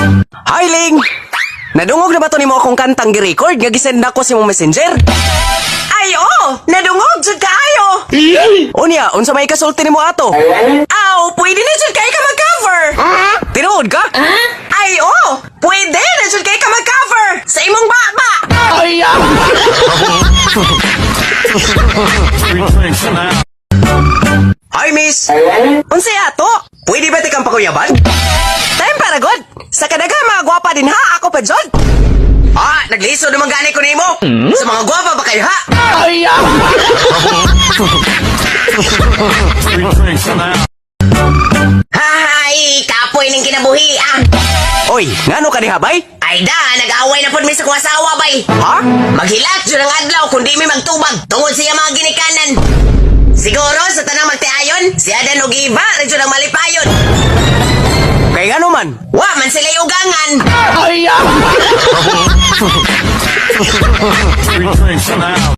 Hi, Ling! Nadungog na ba to nimo akong kantang gi-record nga gisend nako sa imong Messenger? Ay, oh! Nadungog jud kaayo! Unya, unsa may kasulti nimo ato? Aw, pwede na jud kay ka mag-cover! Tinuod ka? Ay, oh! Pwede na jud kay ka mag-cover! Sa imong baba! Hi, miss! Unsay ato? Pwede ba tikang pakuyaban? Time para god! Sa kadaga mga gwapa din ha, ako pa jud! Ah, nagliso naman gani ko nimo. Sa mga gwapa ba kayo ha? Hay, kapoy ning kinabuhi ah. Oy, ngano ka diha bay? Ay da, nag-away na pud mi sa kuwasawa bay. Ha? Maghilat jud ang adlaw kung di mi magtubag tungod siya mga ginikanan. Siguro sa tanang magtiayon, si Adan ug Eva ra jud ang malipayon. Kay ngano man? Wa man sila ugangan.